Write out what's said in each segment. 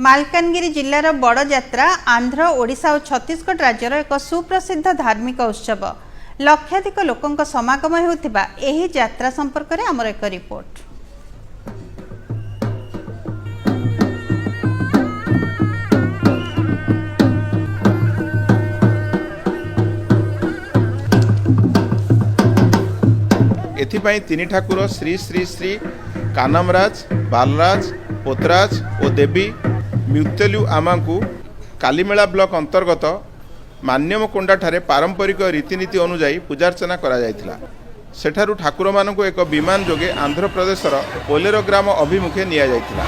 ମାଲକାନଗିରି ଜିଲ୍ଲାର ବଡ଼ଯାତ୍ରା ଆନ୍ଧ୍ର, ଓଡ଼ିଶା ଓ ଛତିଶଗଡ଼ ରାଜ୍ୟର ଏକ ସୁପ୍ରସିଦ୍ଧ ଧାର୍ମିକ ଉତ୍ସବ। ଲକ୍ଷାଧିକ ଲୋକଙ୍କ ସମାଗମ ହେଉଥିବା ଏହି ଯାତ୍ରା ସମ୍ପର୍କରେ ଆମର ଏକ ରିପୋର୍ଟ। ଏଥିପାଇଁ ତିନି ଠାକୁର ଶ୍ରୀ ଶ୍ରୀ ଶ୍ରୀ କାନମରାଜ, ବାଲରାଜ, ପୋତରାଜ ଓ ଦେବୀ ମ୍ୟୁତେଲୁ ଆମାଙ୍କୁ କାଲିମେଳା ବ୍ଲକ ଅନ୍ତର୍ଗତ ମାନ୍ୟମକୋଣ୍ଡାଠାରେ ପାରମ୍ପରିକ ରୀତିନୀତି ଅନୁଯାୟୀ ପୂଜାର୍ଚ୍ଚନା କରାଯାଇଥିଲା। ସେଠାରୁ ଠାକୁରମାନଙ୍କୁ ଏକ ବିମାନ ଯୋଗେ ଆନ୍ଧ୍ରପ୍ରଦେଶର ପୋଲେରୋ ଗ୍ରାମ ଅଭିମୁଖେ ନିଆଯାଇଥିଲା।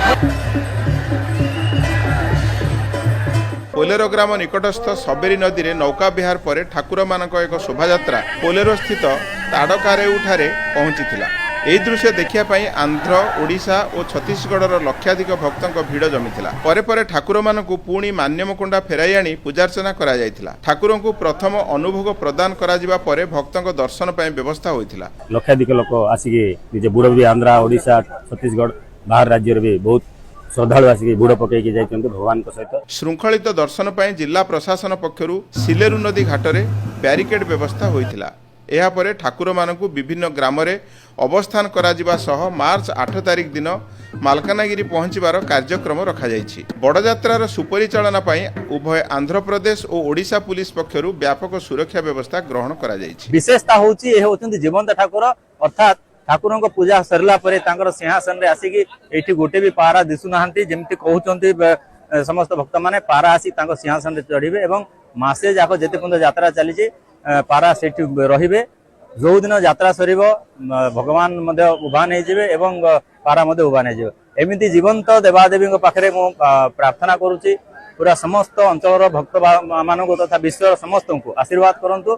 ପୋଲେରୋ ଗ୍ରାମ ନିକଟସ୍ଥ ସବେରୀ ନଦୀରେ ନୌକା ବିହାର ପରେ ଠାକୁରମାନଙ୍କ ଏକ ଶୋଭାଯାତ୍ରା ପୋଲେରୋସ୍ଥିତ ତାଡ଼କାରେଉଠାରେ ପହଞ୍ଚିଥିଲା। ଏହି ଦୃଶ୍ୟ ଦେଖିବା ପାଇଁ ଆନ୍ଧ୍ର, ଓଡ଼ିଶା ଓ ଛତିଶଗଡ଼ର ଲକ୍ଷାଧିକ ଭକ୍ତଙ୍କ ଭିଡ଼ ଜମିଥିଲା। ପରେ ପରେ ଠାକୁରମାନଙ୍କୁ ପୁଣି ମାନ୍ୟମକୋଣ୍ଡା ଫେରାଇ ଆଣି ପୂଜାର୍ଚ୍ଚନା କରାଯାଇଥିଲା। ଠାକୁରଙ୍କୁ ପ୍ରଥମ ଅନୁଭୋଗ ପ୍ରଦାନ କରାଯିବା ପରେ ଭକ୍ତଙ୍କ ଦର୍ଶନ ପାଇଁ ବ୍ୟବସ୍ଥା ହୋଇଥିଲା। ଲକ୍ଷାଧିକ ଲୋକ ଆସିକି ନିଜ ବୁଡ଼ ବି ଆନ୍ଧ୍ରା, ଓଡ଼ିଶା, ଛତିଶଗଡ଼, ବାହାର ରାଜ୍ୟରେ ବି ବହୁତ ଶ୍ରଦ୍ଧାଳୁ ଆସିକି ବୁଡ଼ ପକେଇକି ଯାଇଛନ୍ତି ଭଗବାନଙ୍କ ସହିତ। ଶୃଙ୍ଖଳିତ ଦର୍ଶନ ପାଇଁ ଜିଲ୍ଲା ପ୍ରଶାସନ ପକ୍ଷରୁ ସିଲେରୁ ନଦୀ ଘାଟରେ ବ୍ୟାରିକେଡ୍ ବ୍ୟବସ୍ଥା ହୋଇଥିଲା। ଏହାପରେ ଠାକୁରମାନଙ୍କୁ ବିଭିନ୍ନ ଗ୍ରାମରେ ଅବସ୍ଥାନ କରାଯିବା ସହ ମାର୍ଚ୍ଚ 8 ତାରିଖ ଦିନ ମାଲକାନଗିରି ପହଞ୍ଚିବାର କାର୍ଯ୍ୟକ୍ରମ ରଖାଯାଇଛି। ବଡ଼ଯାତ୍ରାର ସୁପରିଚାଳନା ପାଇଁ ଉଭୟ ଆନ୍ଧ୍ରପ୍ରଦେଶ ଓ ଓଡ଼ିଶା ପୁଲିସ ପକ୍ଷରୁ ବ୍ୟାପକ ସୁରକ୍ଷା ବ୍ୟବସ୍ଥା ଗ୍ରହଣ କରାଯାଇଛି। ବିଶେଷତା ହଉଛି, ଏ ହଉଛନ୍ତି ଜୀବନ୍ତ ଠାକୁର। ଅର୍ଥାତ୍ ଠାକୁରଙ୍କ ପୂଜା ସରିଲା ପରେ ତାଙ୍କର ସିଂହାସନରେ ଆସିକି ଏଇଠି ଗୋଟେ ବି ପାରା ଦିଶୁନାହାନ୍ତି। ଯେମିତି କହୁଛନ୍ତି ସମସ୍ତ ଭକ୍ତମାନେ, ପାରା ଆସି ତାଙ୍କ ସିଂହାସନରେ ଚଢିବେ ଏବଂ ମାସେ ଯାକ ଯେତେ ପର୍ଯ୍ୟନ୍ତ ଯାତ୍ରା ଚାଲିଛି, ପାରା ସେଠି ରହିବେ। ଯୋଉଦିନ ଯାତ୍ରା ସରିବ, ଭଗବାନ ମଧ୍ୟ ଉଭାନ ହେଇଯିବେ ଏବଂ ପାରା ମଧ୍ୟ ଉଭାନ ହେଇଯିବ। ଏମିତି ଜୀବନ୍ତ ଦେବାଦେବୀଙ୍କ ପାଖରେ ମୁଁ ପ୍ରାର୍ଥନା କରୁଛି, ପୁରା ସମସ୍ତ ଅଞ୍ଚଳର ଭକ୍ତ ମାନଙ୍କୁ ତଥା ବିଶ୍ୱର ସମସ୍ତଙ୍କୁ ଆଶୀର୍ବାଦ କରନ୍ତୁ।